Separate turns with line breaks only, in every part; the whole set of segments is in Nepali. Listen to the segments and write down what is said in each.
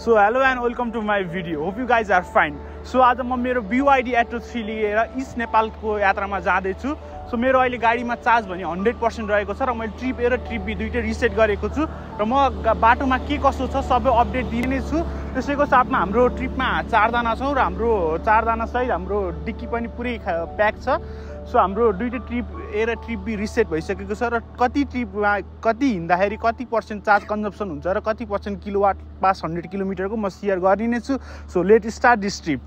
So hello and welcome to my video. Hope you guys are fine. So आज म मेरो BYD Atto 3 लिएर इस्ट नेपालको यात्रामा जाँदै छु. सो मेरो अहिले गाडीमा चार्ज भने 100% रहेको छ र मैले ट्रिप A र ट्रिप B दुईटै रिसेट गरेको छु र म बाटोमा के कसो छ सबै अपडेट दिने छु. त्यसैको साथमा हाम्रो ट्रिपमा 4 जना छौं र हाम्रो 4 जना सहित हाम्रो डिक्की पनि पुरै प्याक छ. सो हाम्रो दुईटै ट्रिप A र ट्रिप B रिसेट भइसकेको छ र कति ट्रिपमा कति हिँड्दाखेरि कति % चार्ज कन्जम्पसन हुन्छ र कति % किलोवाट पास 100 किलोमिटरको म शेयर गरिने छु. So let start this trip.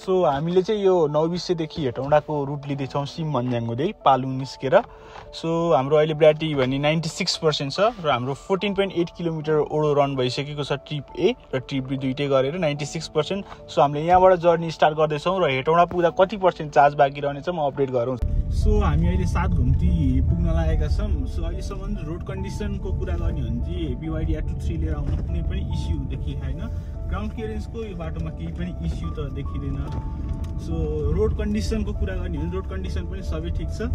So हामीले चाहिँ यो नौबिसेदेखि हेटौँडाको रुट लिँदैछौँ सिम भन्ज्याङ हुँदै पालुङ निस्केर. सो हाम्रो अहिले ब्याट्री भने 96% छ र हाम्रो 14.8 किलोमिटर ओडो रन भइसकेको छ ट्रिप A र ट्रिप B दुईटै गरेर 96%. सो हामीले यहाँबाट जर्नी स्टार्ट गर्दैछौँ र हेटौँडा पुग्दा कति % चार्ज बाँकी रहनेछ म अपडेट गरौँ. सो हामी अहिले 7 घुम्ती पुग्न लागेका छौँ. सो अहिलेसम्म रोड कन्डिसनको कुरा गर्ने हो भने चाहिँ BYD Atto 3 लिएर आउन कुनै पनि इस्यु देखिएन. ग्राउन्ड क्लियरेन्सको यो बाटोमा केही पनि इस्यु त देखिँदैन. सो रोड कन्डिसनको कुरा गर्ने हो भने रोड कन्डिसन पनि सबै ठिक छ.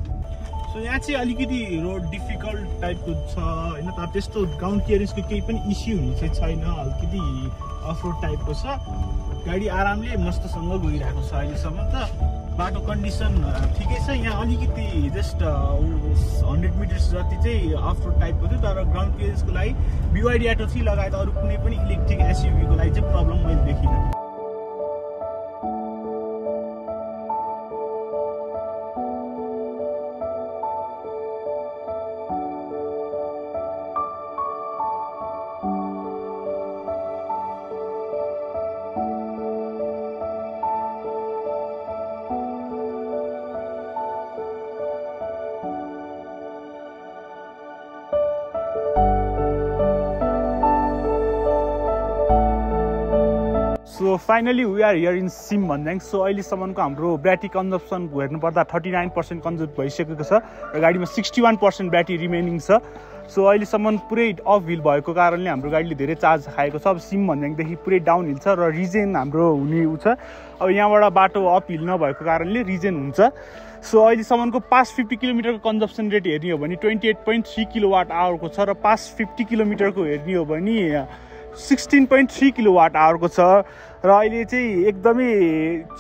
सो यहाँ चाहिँ अलिकति रोड डिफिकल्ट टाइपको छ होइन, तर त्यस्तो ग्राउन्ड क्लियरेन्सको केही पनि इस्यु हुने चाहिँ छैन. अलिकति अफ रोड टाइपको छ. गाडी आरामले मस्तसँग गइरहेको छ अहिलेसम्म त. बाटो कन्डिसन ठिकै छ. यहाँ अलिकति जस्ट 100 मिटर्स जति चाहिँ अफ रोड टाइपको थियो, तर ग्राउन्ड क्लियरेन्सको लागि BYD Atto 3 लगायत अरू कुनै पनि इलेक्ट्रिक एसयुभीको लागि चाहिँ प्रब्लम मैले देखिनँ. So finally we are here in Sim Bhanjyang. So अहिलेसम्मको हाम्रो ब्याट्री कन्जम्पसन हेर्नुपर्दा 39% कन्ज्युम भइसकेको छ र गाडीमा 61% ब्याट्री रिमेनिङ छ. सो अहिलेसम्म पुरै अफ हिल भएको कारणले हाम्रो गाडीले धेरै चार्ज खाएको छ. अब सिम भन्ज्याङदेखि पुरै डाउन हिल छ र रिजेन हाम्रो हुने उ छ. अब यहाँबाट बाटो अप हिल नभएको कारणले रिजेन हुन्छ. सो अहिलेसम्मको पास 50 किलोमिटरको कन्जम्पसन रेट हेर्ने हो भने 28.3 किलोवाट आवरको छ र पास 50 किलोमिटरको हेर्ने हो भने 16.3 किलोवाट आवरको छ. र अहिले चाहिँ एकदमै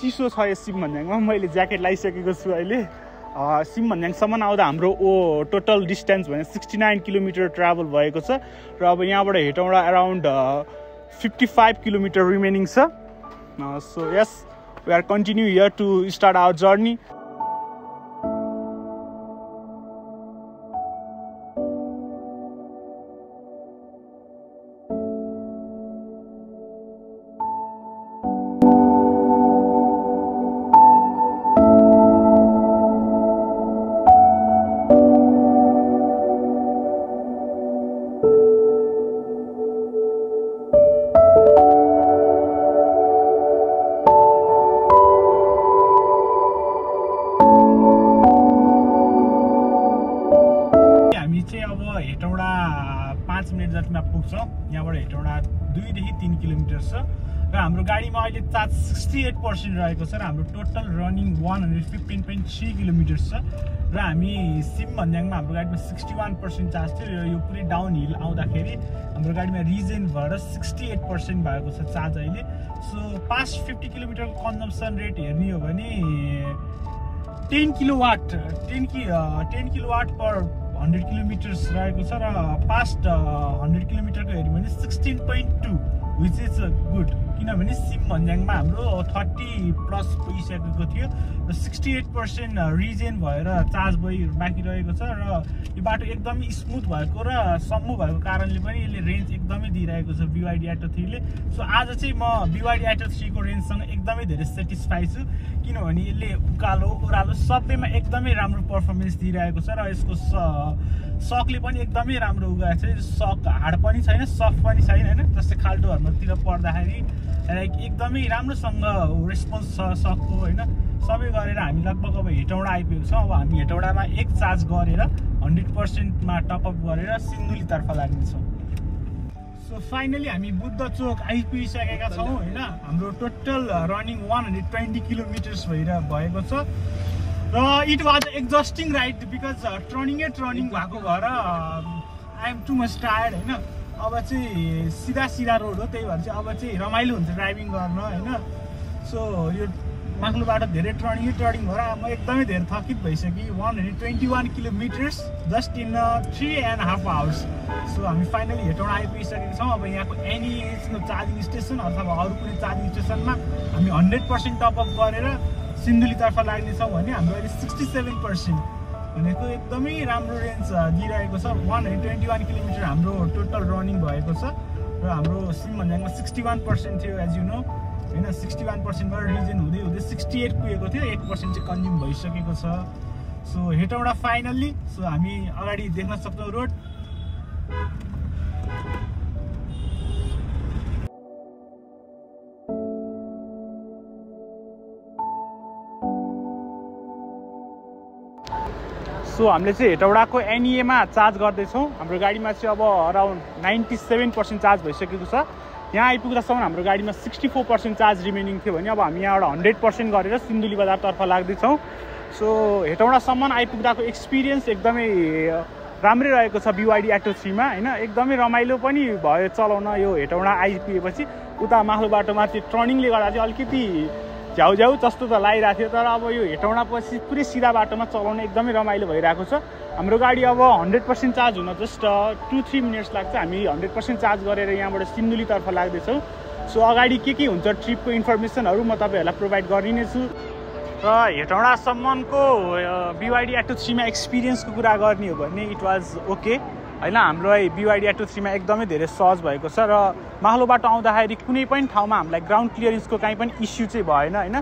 चिसो छ यो सिम भन्ज्याङमा. मैले ज्याकेट लगाइसकेको छु. अहिले सिम भन्ज्याङसम्म आउँदा हाम्रो टोटल डिस्टेन्स भने 69 किलोमिटर ट्राभल भएको छ र अब यहाँबाट हेटौँडा अराउन्ड 55 किलोमिटर रिमेनिङ छ. So yes we are continue here to start our journey. Hetauda 5 minute जतिमा पुग्छौँ. यहाँबाट हेटौँडा 2 देखि 3 किलोमिटर छ र हाम्रो गाडीमा अहिले चार्ज 68% रहेको छ र हाम्रो टोटल रनिङ 115.3 किलोमिटर छ र हामी सिम भन्ज्याङमा हाम्रो गाडीमा 61% चार्ज थियो र यो पुरै डाउन हिल आउँदाखेरि हाम्रो गाडीमा रिजेन भएर 68% भएको छ चार्ज अहिले. सो पास 50 किलोमिटरको कन्जम्पसन रेट हेर्ने हो भने 10 किलोवाट पर 100 किलोमिटर्स रहेको छ र पास्ट 100 किलोमिटरको हेऱ्यो भने 16.2 विच इज गुड. किनभने सिम भन्ज्याङमा हाम्रो 30 प्लस पुगिसकेको थियो र 68% रिजेन भएर चार्ज बाँकी रहेको छ र यो बाटो एकदमै स्मुथ भएको र सम्मु भएको कारणले पनि यसले रेन्ज एकदमै दिइरहेको छ BYD Atto 3 ले. सो आज चाहिँ म BYD Atto 3 को रेन्जसँग एकदमै धेरै सेटिस्फाई छु किनभने यसले उकालो ओह्रालो सबैमा एकदमै राम्रो पर्फर्मेन्स दिइरहेको छ र यसको सकले पनि एकदमै राम्रो उगाएको छ. सक हार्ड पनि छैन, सफ्ट पनि छैन होइन. जस्तै खाल्टोहरूतिर पर्दाखेरि एकदमै राम्रोसँग रेस्पोन्स छ सकको होइन. सबै गरेर हामी लगभग अब हेटौँडा आइपुगेको छौँ. अब हामी हेटौँडामा एक चार्ज गरेर 100% मा टपअप गरेर सिन्धुलीतर्फ लाग्नेछौँ. सो फाइनली हामी बुद्ध चोक आइपुगिसकेका छौँ होइन. हाम्रो टोटल रनिङ 120 किलोमिटर्स भएको छ It was exhausting ride because turning भएको भएर I am too much tired हैन अब चाहिँ सिधा रोड हो त्यही भएर चाहिँ अब चाहिँ रमाइलो हुन्छ ड्राइभिङ गर्न हैन सो यो माक्लो बाटो धेरै टर्निङ भएर म एकदमै धेरै थकित भइसकेँ 121 kilometres just in 3.5 hours so हामी फाइनली हेटौँडा आइपुगिसकेका छौँ अब यहाँको एनी चार्जिङ स्टेसन अथवा अरू कुनै चार्जिङ स्टेसनमा हामी 100% टपअप गरेर सिन्धुलीतर्फ लाग्नेछौँ भने हाम्रो अहिले 67% भनेको एकदमै राम्रो रेन्ज दिइरहेको छ 121 किलोमिटर हाम्रो टोटल रनिङ भएको छ र हाम्रो सिम भन्ज्याङमा 61% थियो एज यु नो हैन 61% बाट रिजन हुँदै 68 पुगेको थियो 8% चाहिँ कन्ज्युम भइसकेको छ सो हेटौँडा फाइनल्ली सो हामी अगाडि देख्न सक्छौँ रोड सो हामीले चाहिँ हेटौडाको एनईएमा चार्ज गर्दैछौँ हाम्रो गाडीमा चाहिँ अब अराउन्ड 97% चार्ज भइसकेको छ यहाँ आइपुग्दासम्म हाम्रो गाडीमा 64% चार्ज रिमेनिङ थियो भने अब हामी यहाँबाट 100% गरेर सिन्धुली बजारतर्फ लाग्दैछौँ सो हेटौडासम्म आइपुग्दाको एक्सपिरियन्स एकदमै राम्रै रहेको छ BYD Atto 3 मा हैन एकदमै रमाइलो पनि भयो चलाउन यो हेटौडा आइपुगेपछि उता माथिल्लो बाटोमा त्यो टर्निङले गर्दा चाहिँ अलिकति झ्याउ जस्तो त लागिरहेको थियो तर अब यो हेटौडा पछि पुरै सिधा बाटोमा चलाउन एकदमै रमाइलो भइरहेको छ हाम्रो गाडी अब 100% चार्ज हुन जस्ट 2-3 मिनट्स लाग्छ हामी 100% चार्ज गरेर यहाँबाट सिन्धुलीतर्फ लाग्दैछौँ सो अगाडि के हुन्छ ट्रिपको इन्फर्मेसनहरू म तपाईँहरूलाई प्रोभाइड गरिनेछु र हेटौडासम्मको BYD Atto 3 मा एक्सपिरियन्सको कुरा गर्ने हो भने इट वाज ओके हैन हाम्रो BYD Atto 3 मा एकदमै धेरै सहज भएको छ र माथिल्लो बाटो आउँदाखेरि कुनै पनि ठाउँमा हामीलाई ग्राउन्ड क्लियरेन्सको काहीँ पनि इस्यु चाहिँ भएन हैन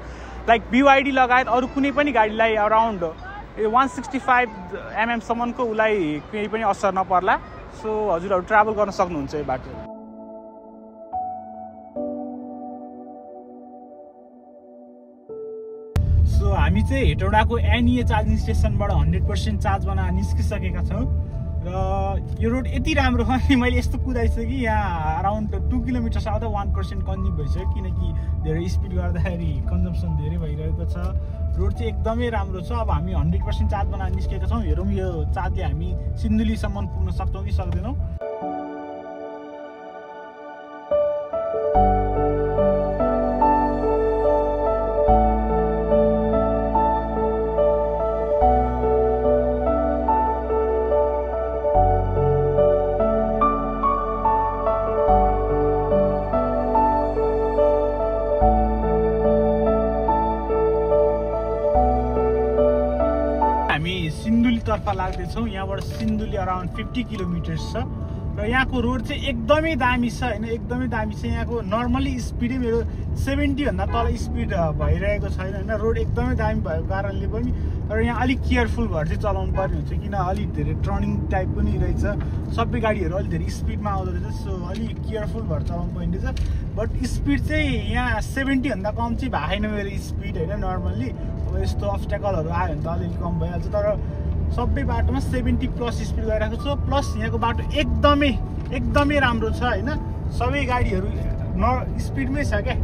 लाइक BYD लगायत अरू कुनै पनि गाडीलाई अराउन्ड 165 mm सम्मको उलाई कुनै पनि असर नपर्ला सो हजुरहरू ट्राभल गर्न सक्नुहुन्छ यो बाटो सो हामी चाहिँ हेटौडाको एनईए चार्जिङ स्टेसनबाट 100% चार्ज बनाएर निस्किसकेका छौँ र यो रोड यति राम्रो छ नि मैले यस्तो कुदाइसकेँ यहाँ अराउन्ड 2 किलोमिटर आउँदा 1% कन्ज्युम भइसक्यो किनकि धेरै स्पिड गर्दाखेरि कन्जम्सन धेरै भइरहेको छ रोड चाहिँ एकदमै राम्रो छ अब हामी 100% चार्ज बनाएर निस्केका छौँ हेरौँ यो चार्जले हामी सिन्धुलीसम्म पुग्न सक्छौँ कि सक्दैनौँ तर्फ लाग्दैछौँ यहाँबाट सिन्धुली अराउन्ड 50 किलोमिटर्स छ र यहाँको रोड चाहिँ एकदमै दामी छ हैन एकदमै दामी छ यहाँको नर्मली स्पिडै मेरो 70 भन्दा तल स्पिड भइरहेको छैन हैन रोड एकदमै दामी भएको कारणले पनि तर यहाँ अलिक केयरफुल भएर चाहिँ चलाउनु पर्ने हुन्छ किन अलिक धेरै टर्निङ टाइप पनि रहेछ सबै गाडीहरू अलिक धेरै स्पिडमा आउँदो रहेछ सो अलिक केयरफुल भएर चलाउनु पर्ने रहेछ बट स्पिड चाहिँ यहाँ 70 भन्दा कम चाहिँ भएन मेरो स्पिड हैन नर्मल्ली अब यस्तो अब्स्ट्याकलहरू आयो भने त अलिअलि कम भइहाल्छ तर सबै बाटोमा 70+ स्पिड गइरहेको छ प्लस यहाँको बाटो एकदमै राम्रो छ हैन सबै गाडीहरू स्पिडमै छ क्या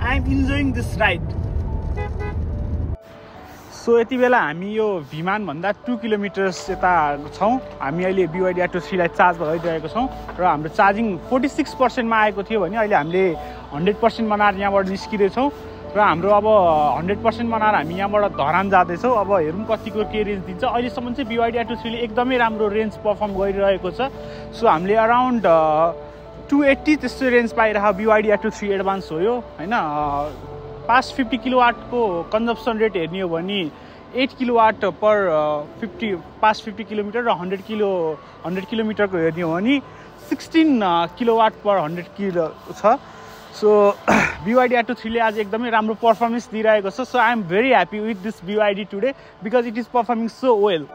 I am enjoying this ride so यति बेला हामी यो विमान भन्दा 2 किलोमिटर्स यता छौँ हामी अहिले BYD Atto 3 लाई चार्ज गरिरहेको छौँ र हाम्रो चार्जिङ 46% मा आएको थियो भने अहिले हामीले 100% बनाएर यहाँबाट निस्किँदैछौँ र हाम्रो अब 100% बनाएर हामी यहाँबाट धरान जाँदैछौँ अब हेरौँ कतिको के रेन्ज दिन्छ अहिलेसम्म चाहिँ BYD Atto 3 ले एकदमै राम्रो रेन्ज पर्फर्म गरिरहेको छ सो हामीले अराउन्ड 280 त्यस्तो रेन्ज पाइरहेको BYD Atto 3 एडभान्स हो यो हैन पास्ट 50 किलोवाटको कन्जम्सन रेट हेर्ने हो भने 8 किलोवाट पर 50 किलोमिटर र 100 किलोमिटरको हेर्ने हो भने 16 किलोवाट पर 100 किलो छ सो BYD Atto 3 ले आज एकदमै राम्रो पर्फर्मेन्स दिइरहेको छ so I am very happy with this BYD today because it is performing so well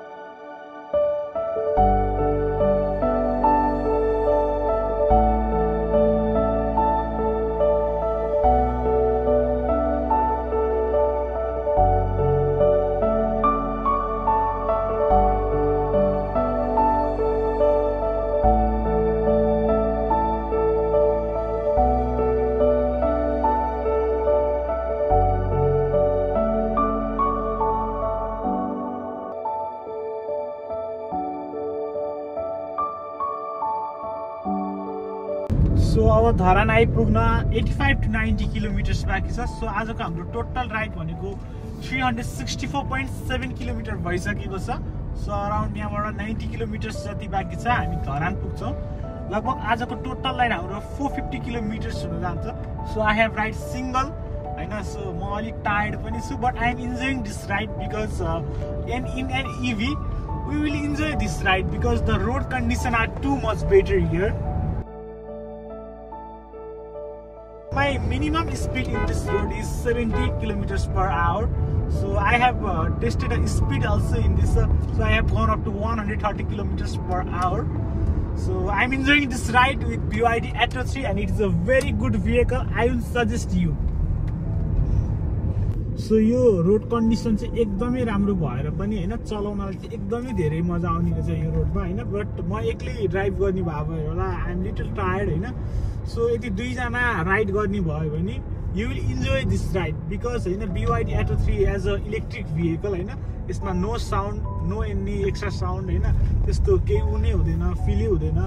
so अब धरान आइपुग्न 85 to 90 किलोमिटर्स बाँकी छ। सो आजको हाम्रो टोटल राइड भनेको 364.7 किलोमिटर भइसकेको छ। सो अराउन्ड यहाँबाट 90 किलोमिटर्स जति बाँकी छ, हामी धरान पुग्छौँ। लगभग आजको टोटल राइड हाम्रो 450 किलोमिटर्स हुन जान्छ। So I have ride single होइन। सो म अलिक टायर्ड पनि छु, but I am enjoying this ride because in an EV we will enjoy this ride because the road condition are too much better here. My minimum speed in this road is 70 kilometers per hour. So I have tested a speed also in this. So I have gone up to 130 kilometers per hour. So I'm enjoying this ride with BYD Atto 3 and it is a very good vehicle. I will suggest you. So यो रोड कन्डिसन चाहिँ एकदमै राम्रो भएर पनि होइन, चलाउनलाई चाहिँ एकदमै धेरै मजा आउने रहेछ यो रोडमा होइन। बट म एक्लै ड्राइभ गर्ने भयो होला, आई एम लिटल टायर्ड होइन। सो यदि दुईजना राइड गर्ने भयो भने you will enjoy this ride because होइन BYD Atto 3 as a electric vehicle होइन, यसमा no sound, no any extra sound होइन, त्यस्तो केही उनी हुँदैन, फिलै हुँदैन।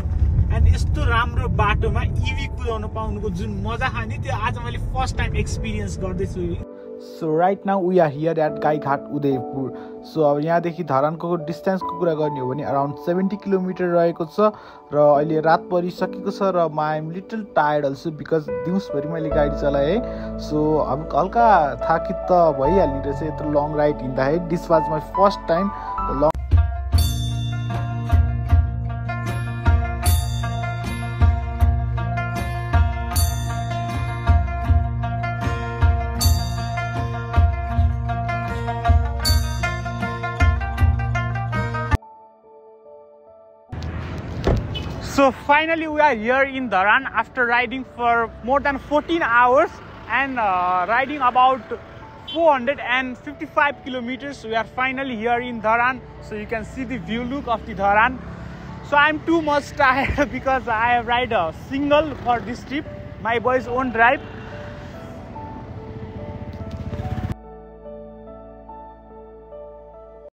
एन्ड यस्तो राम्रो बाटोमा इभी कुदाउन पाउनुको जुन मजा खाने त्यो आज मैले फर्स्ट टाइम एक्सपिरियन्स गर्दैछु। So right now we are here at Gaighat Udayapur. So अब यहाँदेखि धरानको डिस्टेन्सको कुरा गर्ने हो भने अराउन्ड 70 किलोमिटर रहेको छ र अहिले रात परिसकेको छ र म I'm little tired also because दिउँसभरि मैले गाडी चलाएँ है। सो अब हल्का थाकित त भइहाल्ने रहेछ यत्रो लङ राइड हिँड्दाखेरि। This was my first time long. So finally we are here in Dharan after riding for more than 14 hours and riding about 455 kilometers. We are finally here in Dharan, so you can see the view look of the Dharan. So I'm too much tired because I have ride a single for this trip. My boys won't drive.